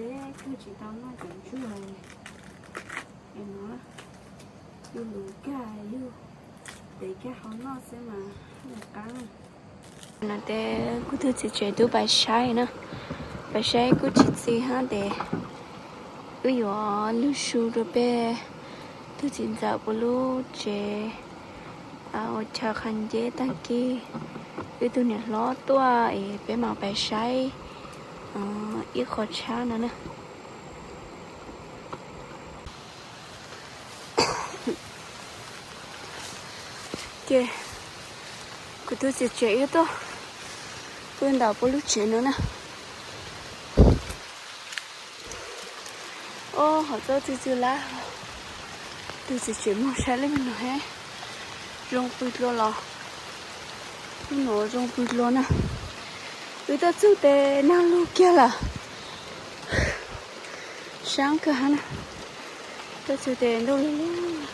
Kawg tsis tau noj cov ntsuag es no, yus luv kag yus tev kag hauv noj xwb mas nws qab. No ces kuv tus txiv tsev twb pais saib na, pais saib kuj tsis txi hab ces wb yuav lug su rau peb tug txiv ntxawm puab lub tsev ua chaw qha nceb tag kis. Wb tug niam hlob tuaj es peb mam pais saib ib qho tshab no na. Ces kuv tus txiv tsev wb tuaj pw ntawm puab lub tsev no na. Ob, hov txob txwj txwj lab. Tus txiv tsev moog saib lub me no he zoo pw dlua los, lub no zoo pw dlua na. Wb tuaj txug tes nag lug kiag lawm, saab kawg hab na. Tuaj txug tes ntuj lug lug,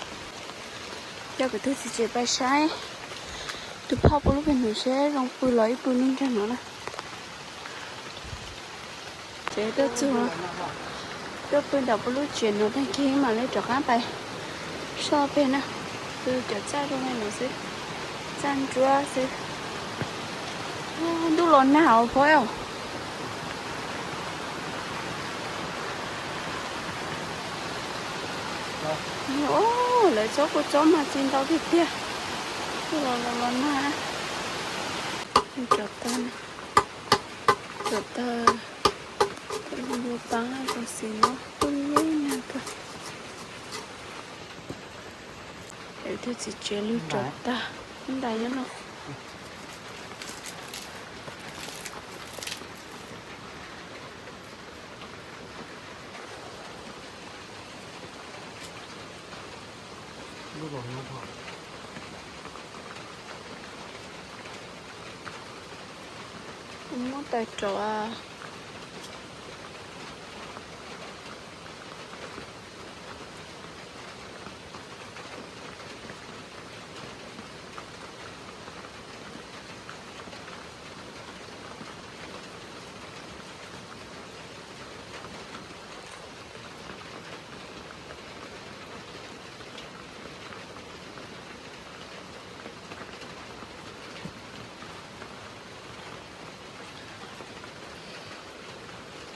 coj kuv tus txiv tsev pais saib tus phauj puab lub peg num seb zoo pw los ib pw nuj nraag no na. Ces tuaj txug, tuaj pw ntawm puab lub tsev no tag kis mam li rov qaab pais soj peg na. Pw cov txaj zoo li no xwb, txaj nruab xwb. Ntuj los nag os phob os. Lawv txob kua txob mas txi ntau tiag tiag. Ntuj los los los nag. Cov taw, cov taw, cov taw paab rau xim no kuj lub nag kawg. Tus txiv tsev lug tsaus tag, ntais nyob no. Muab tais rau.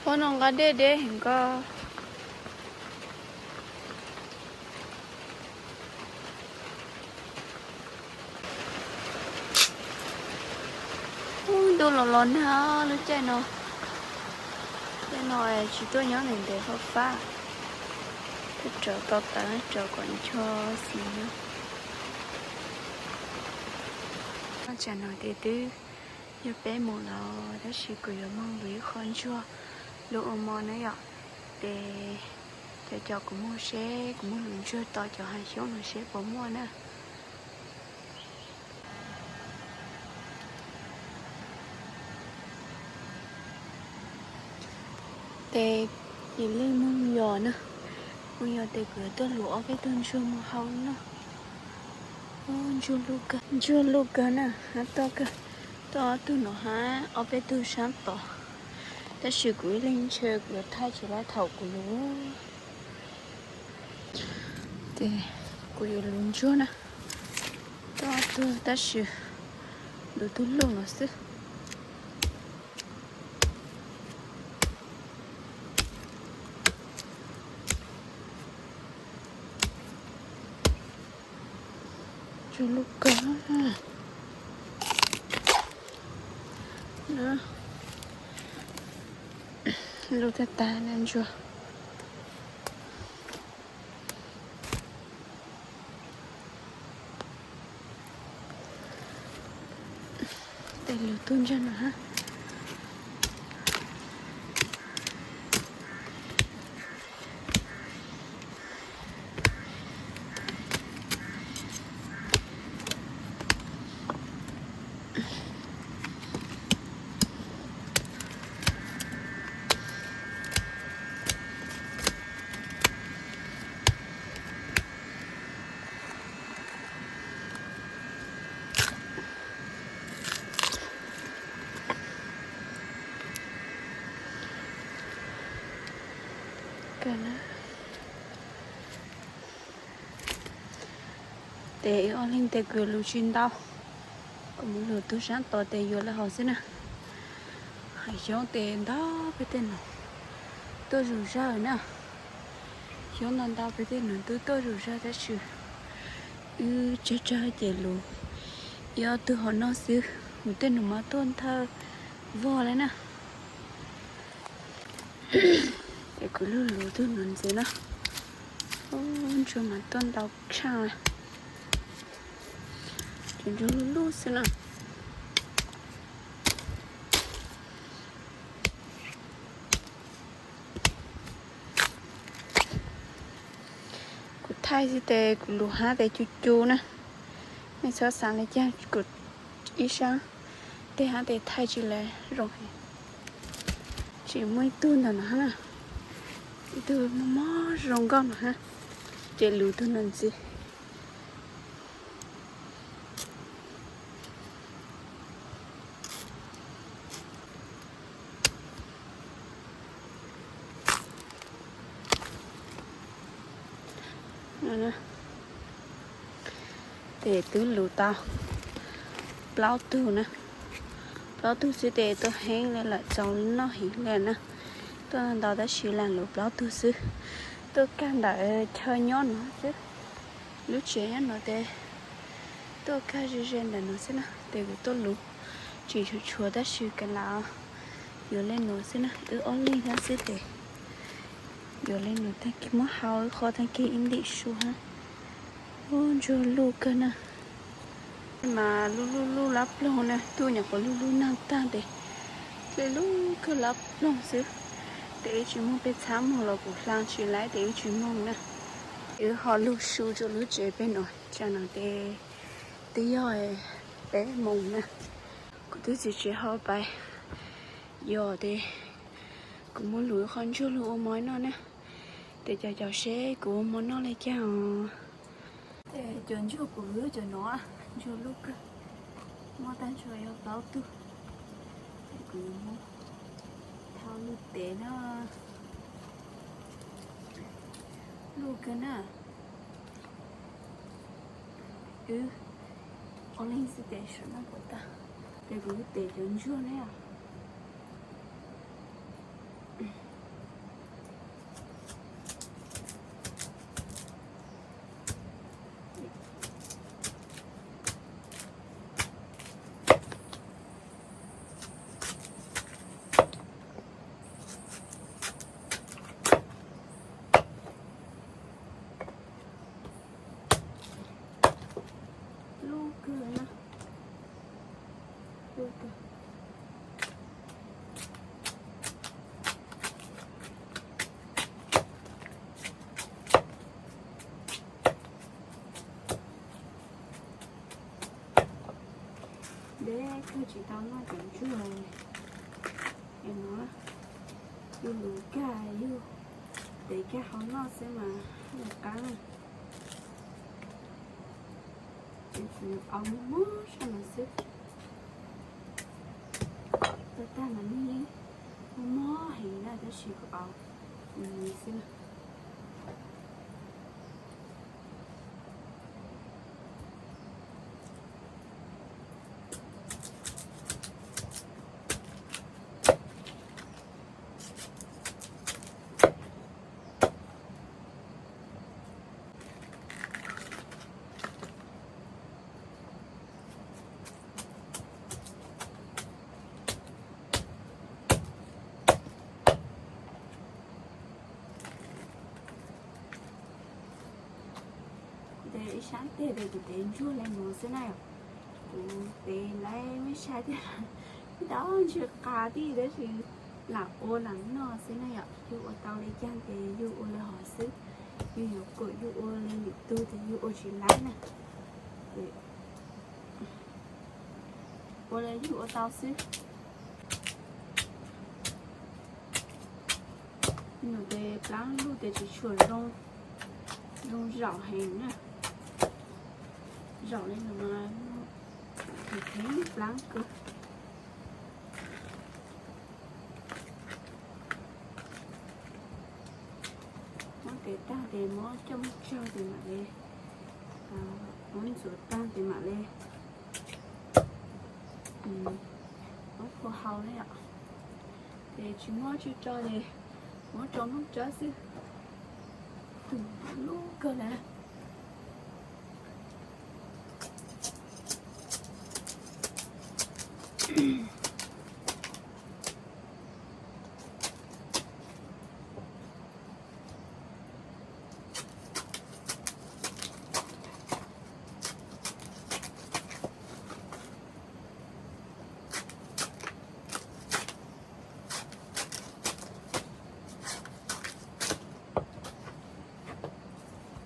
Phob no nqa dej deb heev koj. Ub, ntuj los los nag lub caij no. Caij no tsis tuaj nyob ntev ntev fab fab. Tuaj tsaus tau taw, tsaus kom ncho xim no. Tsam no ces twb yog peb moos lawm tab sis kuv yuav moog luv ib qho ntsuag lug ua mo na yom. Ces cov, cov kuv moog seb kuv moog luv ntsuag tom cov hav xyoob no seb puas muaj na. Ces cia li moog yos na, moog yos ces kuv yuav tuaj luv ob peb tug ntsuag moog hau na. Ntsuag luj kawg na, hab tuaj kawg, tuaj ob tug no hab ob peb tug sab tod. Tab sis kuv ib leeg ntshe kuv yuav thaij tsis laib thaum kuv luv. Ces kuv yuav luv ntsuag na, tuaj ob tug tab sis luv tug luj no xwb. Ntsuag luj kawg. Luj tag tag na ntsuag. Tes lug tug ntsuag no hab. kawg na. Tes wb ob leeg tes kuv yuav lus tsis ntau, kuv mus lus tug sab tod tes yuav lawv hov xwb na. Hais xyoob tes ntau peb tej no tuaj zus zaj na. Xyoob ntau ntau peb tej no twb tuaj zus zaj tab sis wb tsawg tsawg ces lus ib ob tug hov noj xwb, mus tej no mas tuaj thawj vog li na. Ces kuv lug lus tug no ntxiv na. Ub, ntsuag mas tuaj ntau tshaj, ces ntsuag lug lug xwb na. Kuv thaij xwb tes kuv lus hab tes cu cu na. Nej txhob xav li cas, kuv ib sab tes hab tes thaij tsis lawv zoo heev. Tsis muaj ib tug ntawm no na, ib tug mob mob zoo nkauj no na, ces lus tug no ntxiv. Tes twb lus tau plaub tug na, plaub tug xwb tes tuaj heev li lawm, txaus noj heev li na. Tuaj ntau tab sis lam lus plaub tug xwb. Tuaj kag ntawm chaw nyob no xwb, lub tsev nyob no tes tuaj kag ze ze ntawm no xwb na. Tes kuv tuaj lus tsis tshua tshua tab sis kav lam yuav li no xwb na, wb ob leeg hab xwb tes yuav li no tag kis muab hau wb qhov tag kis ib ntim su hab. Ub, ntsuag luj kawg na. Mas luj luj luj lab ploog na, tuaj nyuam qhuav luj luj nag tag tes thiaj luj kawg lab ploog xwb. Tes wb tsis muaj peb txhab moog los kuv hla tsis laib tes wb tsis moog na. Wb ho lug su rua lub tsev peb no, tsam no tes twb yog peb moos na. Kuv twb txiav tsev ho pais, yog tes kuv muab lus qhov ntsuag lug ua mov noj na. Tes caum caum seb kuv ua mov noj li cas os. Tes cov ntsuag kuv lub cov no, ntsuag luj kawg, muaj tag nrho yog plaub tug. Tes kuv yuav muab thau lug tev na. Luj kawg na. Wb ob leeg xwb tes saum no puas tag. Tes kuv lub tev cov ntsuag ne. Luj kawg na. Luj kawg. Deb kawg tsis tau noj cov ntsuag. Es no yug lus kag yug tev kag hau noj xwb mas haj yam qab na. Ces kuv yuav au mob sab no xwb. Tag tag mas nws mob heev na tab sis kuv au xwb na. Kuv tev ib sab teg tes kuv tev ntsuag li no xwb na yom. Kuv tev lawv mej saib tias ib tau ntsis qas tij tab sis lam ua lam noj xwb na yom. Yug ua tau li cas tes yug ua li hov xwb. Yug yuav kom yug ua li lwm tug tes yug ua tsis laib na. Ua li yug ua tau xwb. Nws tes plaab luj tes tsis tshua zoo, zoo zaum heev na. Zaum li no mas kheev plaab kawg. Tag ces muab coj mus tsau ces mam li, muab ntxuav tag ces mam li muab phua hau na yom. Ces tsis muab tsis tso ces muab tso nplooj tsawb xwb. Lub kawg na.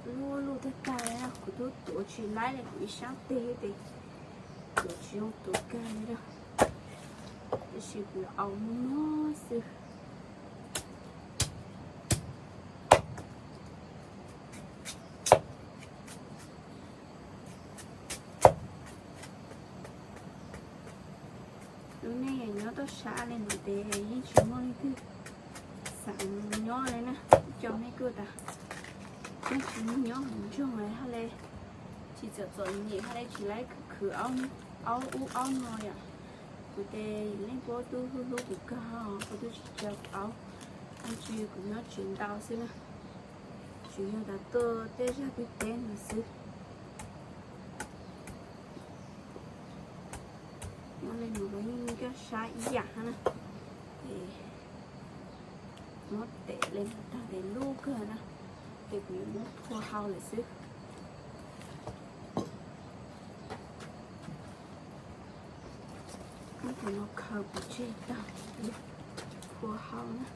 Lub lub tag tag li, kuv twb tuav tsis laib li, kuv ib sab teg ces tuav tsis zoo tuav kag li lawm. Tab sis kuv yuav au mog mog xwb. Lub neej nyob toj sab li no ces yeej tsis muaj leej twg xav nyob li na. Cov me kuj tas yeej tsis muaj nyob hauv nroog li hab li, tsis txom txom nyem hab li, tsis laib khwv khwv aub ub aub no yom. Kuv ces leej puab tub hlub hlub kuv kawg, puab tub tsis tsa kuv aub, tab sis kuv nyob tsev ntau xwb na. Tsuas yog tas tuaj tej zag tej teb no xwb. Nyob li no los yeej coj sab ib yam hab na. Ces muab tes li no tag ces lub kawg na, ces kuv yuav muab phua hau lawm xwb. Muab tus no khaws pov tseg tag, phua hau na.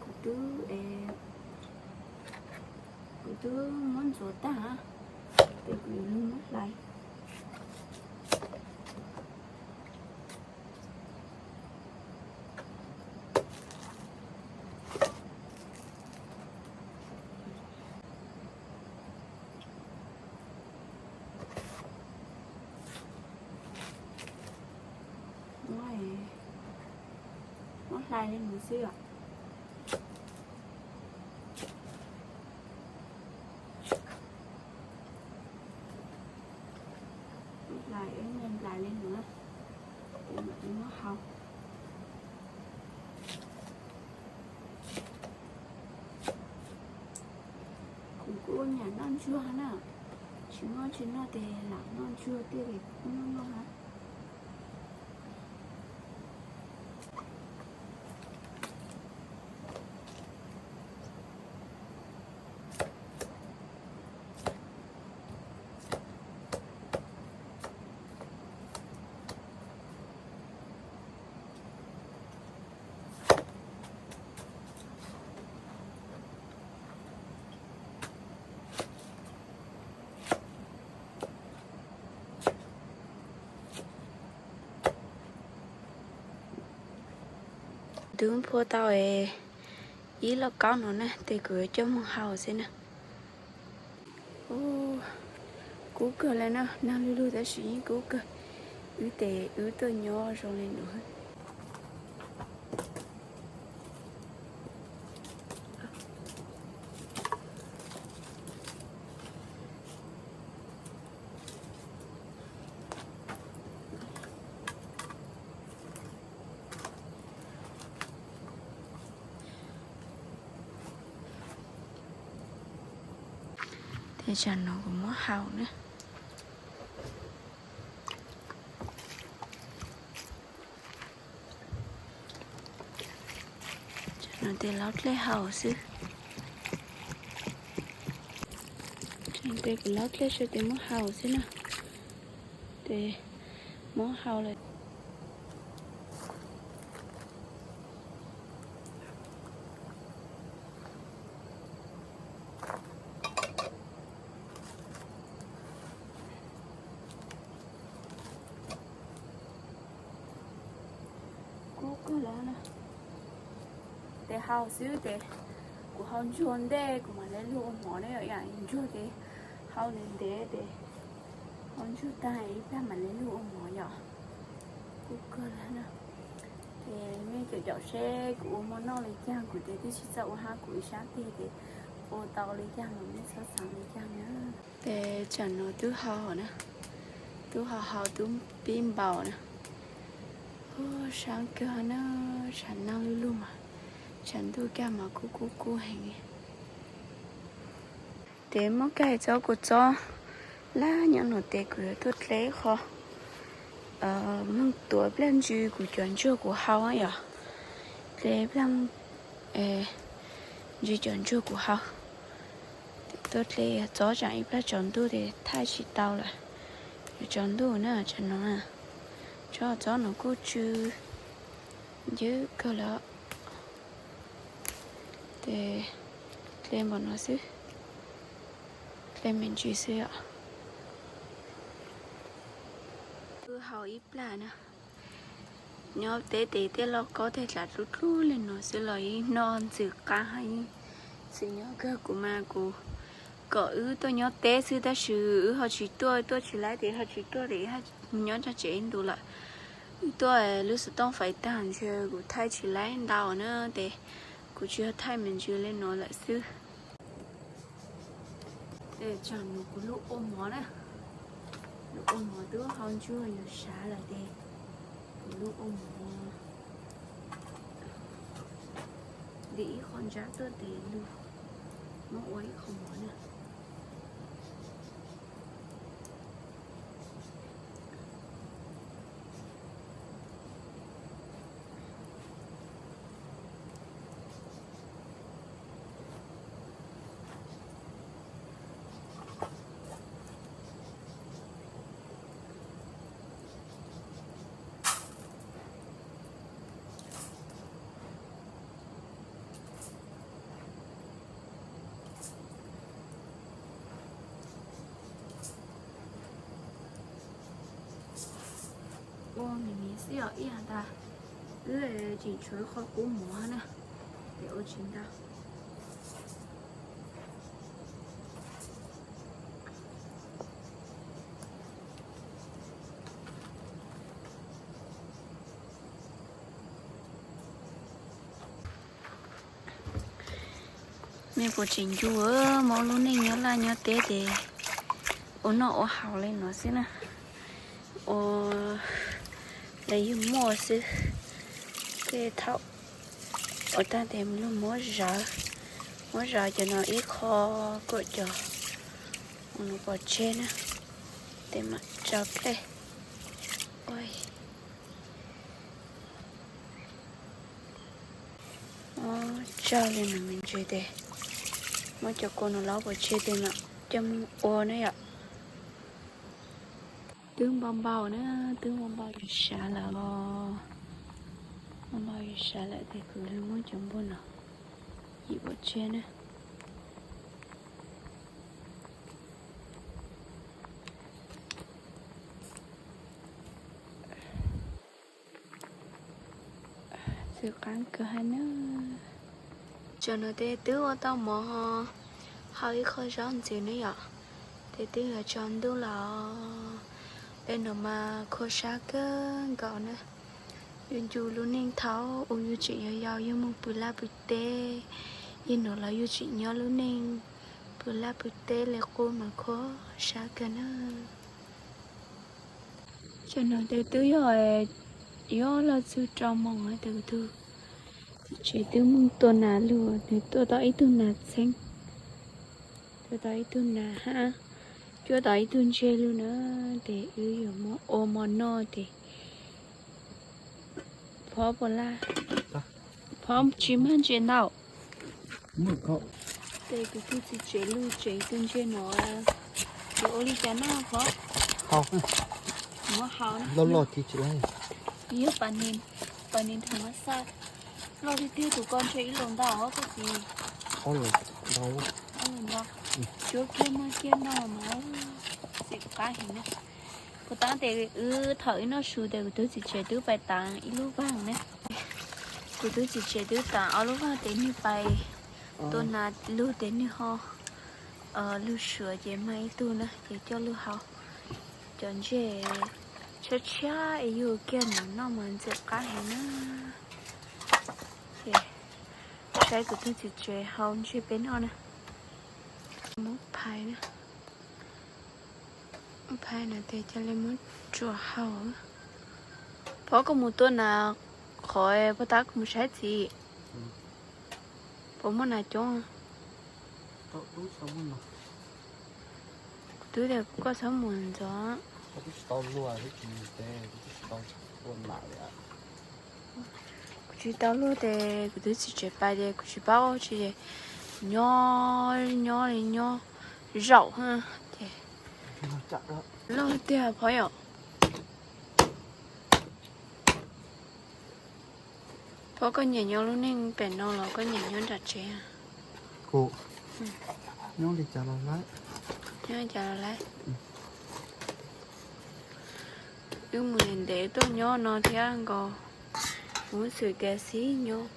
Kuv twb, kuv twb muab ntxuav tag, ces kuv yuav muab hlais. Muab hlais li no xwb os. Hlais, hlais li no, ces mam li muab hau. Kuv kuj nyiam noj ntsuag na, tsis muaj tsis noj ces lam noj ntsuag tej es kuj noj noj hab. Twb phua tau ib lauj kaub no na, ces kuv yuav coj mus hau xwb na. Kub kawg li na, nag lug lug tab sis yeej kub kawg. Wb tes wb tuaj nyob zoo li no. Ces tsam no kuv muab hau na. Tsam no ces laub dlej hau xwb. Tsam no ces kuv laub dlej sawv ces muab hau xwb na. Ces muab hau lawm. Kub kawg lawm na. Ces hau xwb ces kuv hau ntsuag ntej kuv mam li lug ua mov ne yom, ntsuag ces hau ntev ntev ces hau ntsuag tag ib plag mam li lug ua mov yom. Kub kawg lawm na. Ces nej caum caum seb kuv ua hmo noj li cas, kuv ces twb tsis txawj ua hab, kuv ib sab tig ces ua tau li cas los nej txhob xav li cas na. Ces tsam no twb hau na, twb hau hau twb pib npaum na. Ub, sab kawg na, tshav nag lug lug mas, tshav ntuj kaj mas kub kub kub heev. Ces muab kaij txob kuv txob lab nyob no ces kuv yuav tuaj dle qho mloog tuav plaj ntsws kuv cov ntsuag kuv hau yom. Dle plaj ntsws cov ntsuag kuv hau. Tuaj dle txob tsam ib plab tsaus ntuj ces thaij tsis tau lawm. Yuav tsaus ntuj na tsam no na. Tsob txob no kuj tsw ncw kawg lawm. Ces dle npaum no xwb, dle me ntsis xwb os. Wb hau ib plag na. Nyob teb ces tej lauj kaub tej dlav dlub dlub li no xwb los yeej noj ntxim qab hab. Txwm nyob kawg kuv mas kuv kom wb tuaj nyob teb xwb tab sis wb ho tsis tuaj, tuaj tsis laib ces ho tsis tuaj ces nyob tsev ib ntus lawm. Wb tuaj lub xov tooj faiv tag ntshe kuv thaij tsis laib ntau na ces kuv tsis yog thaij me ntsis li no lawm xwb. Ces tsam no kuv lub ua mov na, lub ua mov twb hau ntsuag yuav sav lawm ces kuv lub ua mov ntim ib qho ntsab tuaj ces lug muab ua ib qho mov na. Ua me me xwb os ib yam tas wb tseem tshuav qhov qub mov na, ces ua tsis ntau. Nej puas tseem ncu muab lub neej nyob laj nyob teb ces ua noj ua haus li no xwb na, ua li yus muaj xwb. Tej thaum ua tag ces lug muab zov, muab zov cov no ib qho, kuam cov no pov tseg na, tej mam tsau dlej. Tsau li no me ntsis ces muab cov kua no los pov tseg ces mam coj mus ua na yom. Twb npau npau na, twb npau npau yuav sav lawm os. Npau npau yuav sav lawm ces kuv muab cov npua no yim pov tseg na. Txwm qab kawg hab na. Tsam no ces twb ua tau mov, hau ib qho zaub ntxiv na yom, ces twb yuav tsaus ntuj lawm. Peb no mas khuab sab kawg nkaus na. Yus ncu lub neej thaum ub yus tseem yau yau yus mus pw laj pw teb, yus no los yus tseem nyob lub neej pw laj pw teb li qub mas khuab sab kawg na. Tsam no ces twb yog yuav luag txug rau moos tes kuv tug txiv tsev twb moog tua nas lug, nws tua tau ib tug nas txheeb, tua tau ib tug nas hab, cuab tau ib tug ntseg lug na, tes wb yuav muab ua mov noj tes Phob puas laj? Phob tsis mag ntses ntau. Ces kuv tug txiv tsev lug tsev tug ntseg no, yuav ua li cas noj Phob? Muab hau na. Yog pas nis tham mas xaj, loj tiag tiag tus ko ntshe ib lus ntau os koj txiv. Cuab kiag mag kiag noj mas txim qab heev na. Kuv taab tes wb thaum wb noj su tes kuv tug txiv tsev twb pais taav ib lub vaaj na. Kuv tug txiv tsev twb taav ob lub vaaj tes nwg pais tua nas lug tes nwg ho lug suav ces mag ib tug na ces coj lug hau. Cov ntseg Tshiab tshiab es yug kiag mus noj mas ntxim qab heev na. Ces saib kuv tus txiv tsev hau ntsej peb noj na. Muab phais na. Muab phais no ces cia li muab tsuas hau. Pov, koj mus tua nas qhov pov tab, kuv mus saib txiv. Puas muaj nas coob? Kuv twb tias koj txhob mus ntxov. Kuv tsis tau luaj ces kuv twb tsis tseem pais ces kuv tsis paub tsi ces nyob nyob li nyob zaum ces loj tiag Phov yom. Phov, koj nyiam nyob lub neej pem no los koj nyiam nyob nram tsev? Nyob li cas los lawm. Wb mus ntev tuaj nyob no thiab nkaus, kuv xwm kev xib nyob.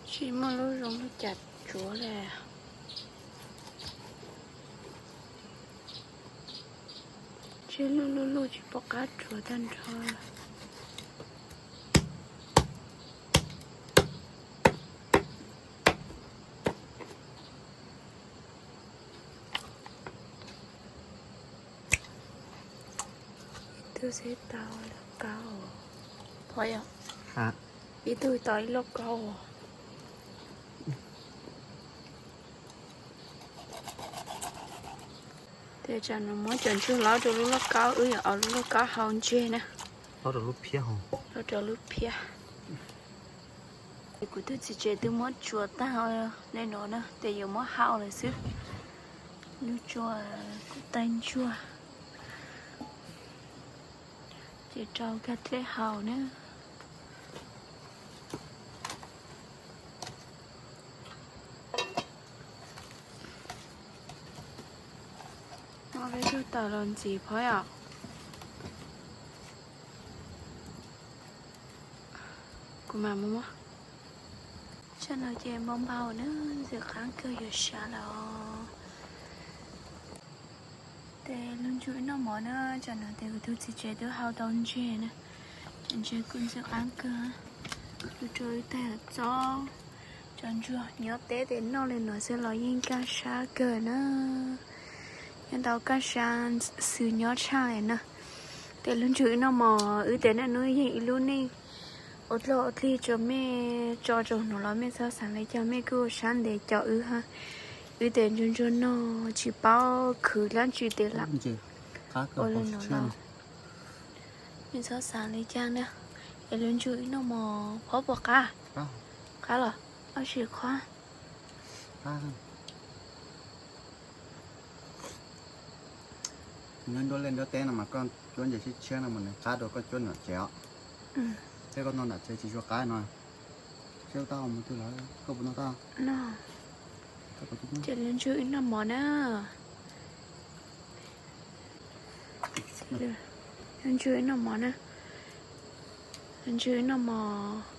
Tsis muaj lub zoo lub cas tsuav li. Tsis lub lub lub tsis pom qab tsuav tag nrho. Ib tug xwb tau lub kaub. Phov yom, ib tug tau ib lub kaub. Ces tsam no muab cov ntsuag lob rau lub lauj kaub, wb yuav ua lub lauj kaub hau ntseg na. Lob rau lub phiab. Ces kuv tus txiv tsev twb muab tsuas tag li no na, ces yuav muab hau lawm xwb. Lub tsuas kuv tais ntsuag. Ces rau kag dlej haus na. Muab peb tug tawm los ntxiv Phov yom. Kuv mam mus muab. Tsam no ces npau npau na, ntxim qab kawg yuav sab lawm. Ces lub ntsuj ib noj mov na, tsam no ces kuv tus txiv tsev twb hau tau ntseg na. Cov ntseg kuj ntxim qab kawg, kuv rau wb tais txob. Cov ntsuag nyob teb ces noj li no xwb los yeej kaj sab kawg na. Nyob tau kaj sab xwb nyob tshaj li na. Ces lub ntsuj ib noj mov wb tes niaj hnub yeej ib lub neej ua dlog ua dlig rau mej tso rau hnub los mej txhob xav li cas, mej kuj sab ntev cov wb ha. Wb tes ntsuag ntsuag no tsis paub khwv dlaab tsi tes lam ua li no los mej txhob xav li cas na. Es lub ntsuj ib noj mov Phov puas qab? Qab los? Ab tsis qab. Nyob nruab liaj nruab teb no mas koj cuab ntses tshiab tshiab no mas nws qab dua koj cuab nram tsev os. Thiab koj noj nram tsev tsis tshua qab no. Seb tab mus twg lawm, koj puas noj tag? Ces lub ntsuj ib noj mov na. Lub ntsuj ib noj mov na. Lub ntsuj ib noj mov.